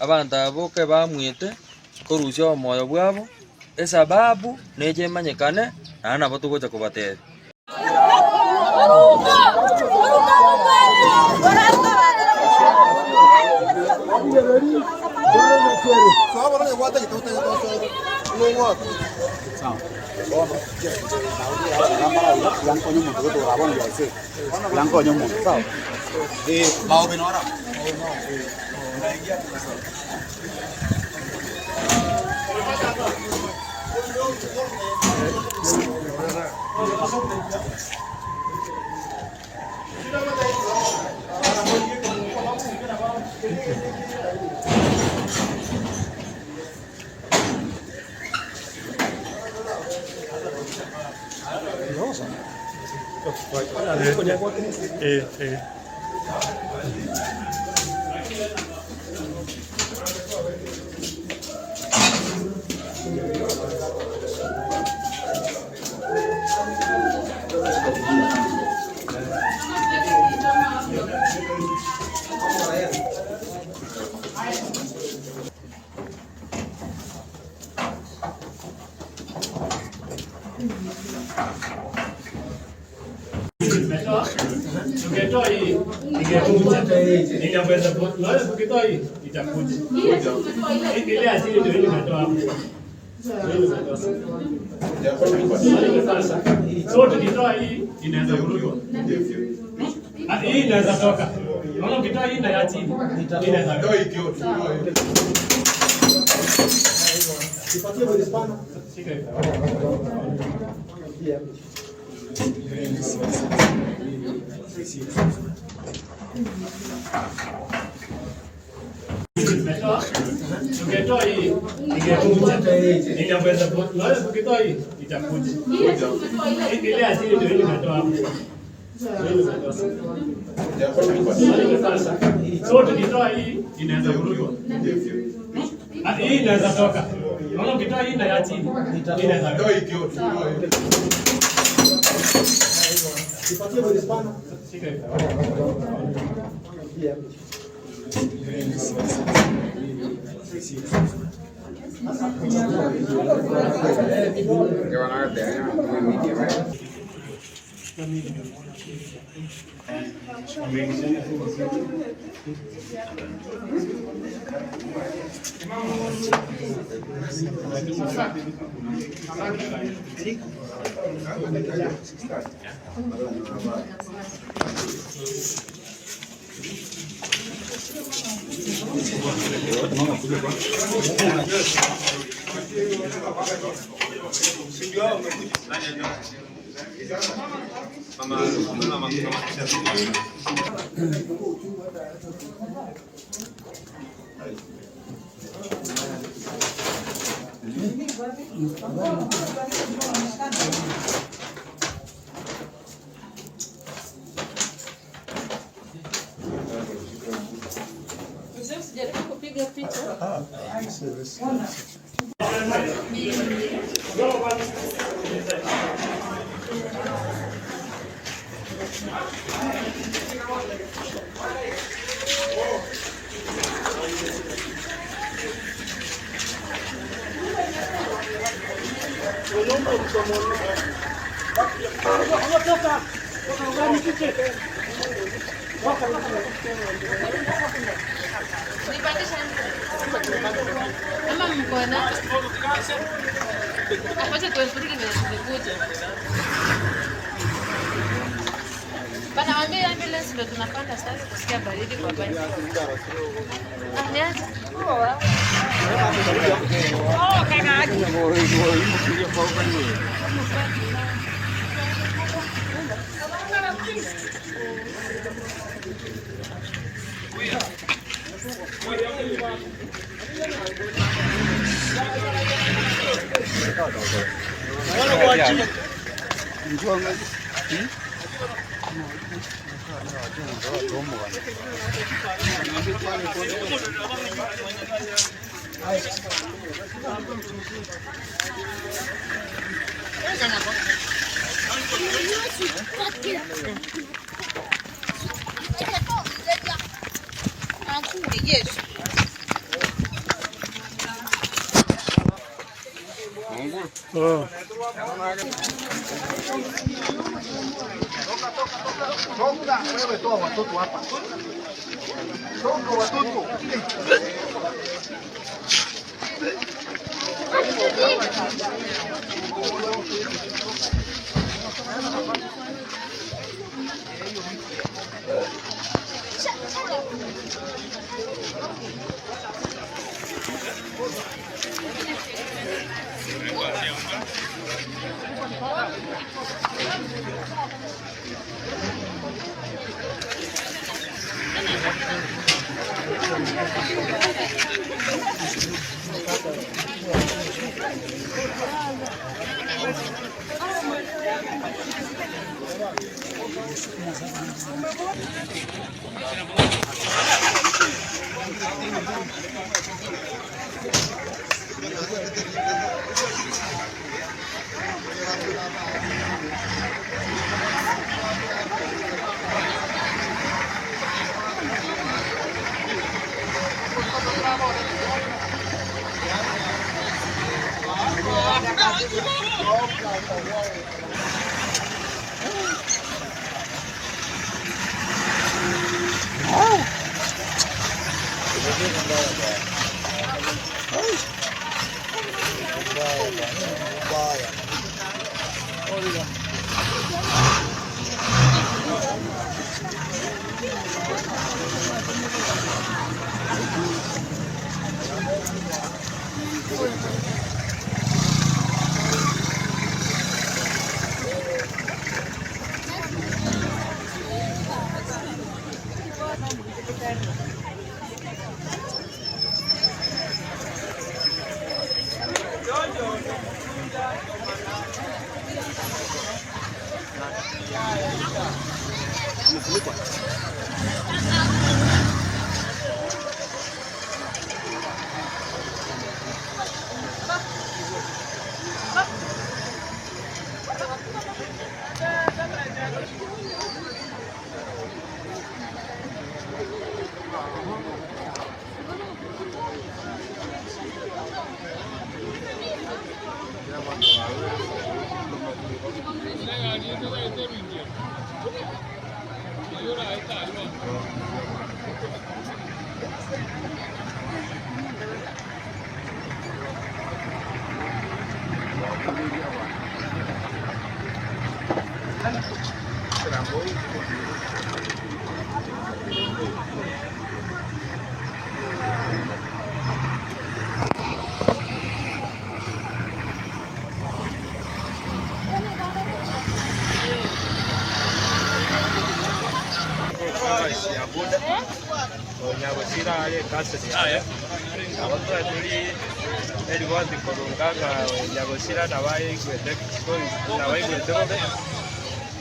Abanto aba boka ebamwete korusia obomoyo bwabo, esababu neche emanyekane, naende nabo togocha kobatebia. Ukitoa hii ingekuja. Inaweza unaona ukitoa hii itakuja. Ile asili ndio ile umetoa hapo. So tukitoa hii inaweza kurudwa. Ah, Hii inaweza toka. Unaona ukitoa hii na ya chini inaweza toka. Shika hivi. Ukitoa hii ingekuja. Inaweza unaona ukitoa hii itakuja. Ile asili ndio ile umetoa hapo. So tukitoa hii inaweza kurudwa. Ah, Hii inaweza toka. Unaona ukitoa hii na ya chini inaweza toka. Shika hivi. Mzee, usijaribu kupiga picha. Nipandisha ama mko na acha tuenturudi venye tulikuja. Bana waambie ambulance ndio tunapanda sasa kusikia baridi kwa basi. Ah, niaje?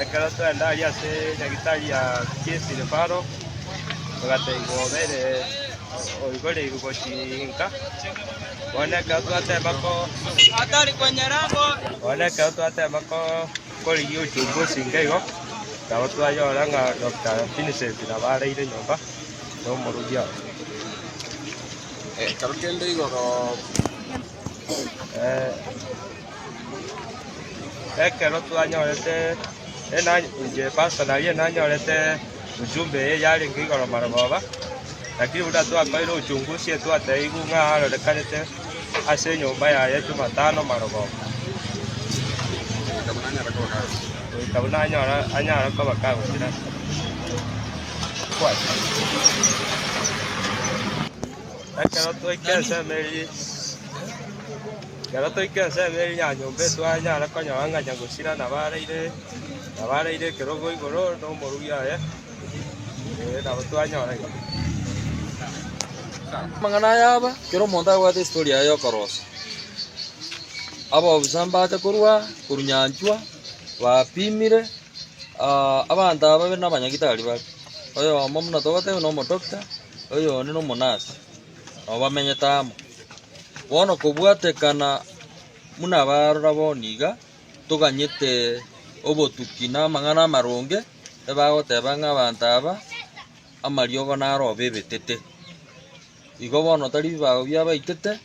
Ekero twenda aria ase nyagetari ya Kisii Referral, togatebiwa obere oigoreirwe gochia inka, bono ekero twatema ko bono ekero twatema ko korigia uchunguzi inka igo, nabo twanyora ng'a Doctor Vincent nabo areire nyomba na omorugi oye. Ekero kende igoro. Ekero twanyorete inche personally nanyorete ujumbe eye yarenge igoro marogoba, lakini buna twakoire uchunguzi etwatebiwu ng'a arorekanete ase enyomba yaye jumatano marogoba. Goika buna anyora anyare koba kagokira. Ekero twaika ensemo eria. Ekero twaika ensemo eria ya nyomba etwanyara konyora ng'a nyagosira nabo araire, nabo araire ekerogo igoro na omorugi oye, eh, nabo twanyora igo. Amang'ana aya aba, kera omonto abwate estory yaye yokorosia. Abaofisa mbache korwa korwa nyanchwa, bapimire, abanto aba babe nabanyagitari bare, oyomo buna togoteba na omodoctor, oyonde na omonurse, nabo bamenyete amo. Bono kobwatekana buna barora bono iga, toganyete obotuki na amang'ana amaronge, ebagoteba ng'a abanto aba, amariogo naro obebetete. Igo bono tari bibago biabaitete,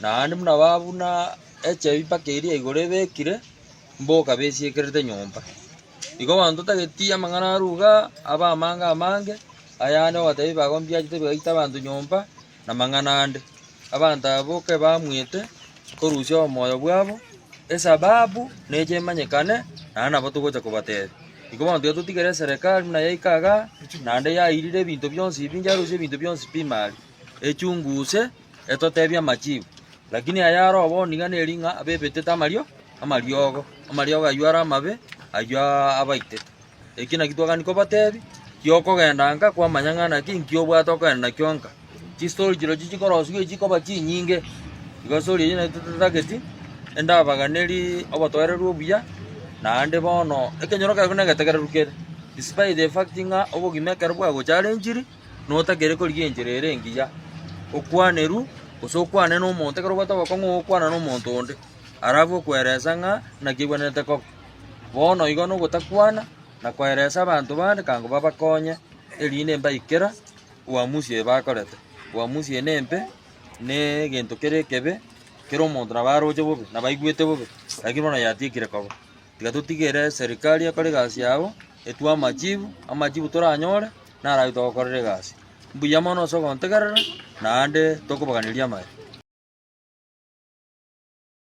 naende buna babuna. Echebi mpaka eria igoro ebekire, mboka besiekerete nyomba. Igo abanto totageti amang'ana arwe igaa, abe amange amange, ayande ogotebi bago mbiachete bigaita abanto nyomba, na amang'ana ande. Abanto aba boka bamwete korusia omoyo bwabo, esababu neche emanyekane, naende nabo togocha kobatebia. Igo bono tiga totigere eserekari buna yaika igaa, naende yairire ebinto bionsi ebi yarusia ebinto bionsi pi ime aria, echunguse etotebie amachibu. Lakini aya aro bono niga neri ng'a abebetete amario amariogo, amariogo aywo are amabe, aywo abaitete. Eki nakio twagani kobatebia, kiokogenda nka kwamanya ng'a naki nki obwate okogenda nakio nka. Chistori chirochio chikorosiwa echikoba chinyinge, igo estori eyio naintwe totageti, endabaganeri obotoereru obuya, naende bono ekenyoro kere buna egetegereru kere, despite the fact ng'a obogima ekero bwagocha are enchiri, notakere korigia enchera ere engiya, okwanerwu, gose okwane na omonto ekero obwate obokong'u ogokwana na omonto onde, arabu okweresa ng'a naki ebwenerete koba. Bono igo nogotakwana na koeresa abanto bande kango babakonye, erinde mbaikera uamuzi oyo bakorete. Uamuzi eye nembe, na egento kere ekebe, kera omonto nabo aroche bobe, nabo aigwete bobe, lakini bono yatiekire koba. Tiga totigere eserikari ekore egasi yabo, etwe amachibu, amachibu toranyore, naro aywo togokorera egasi. Mbuya mono ase ogontegerera, naende tokobaganeria amaya.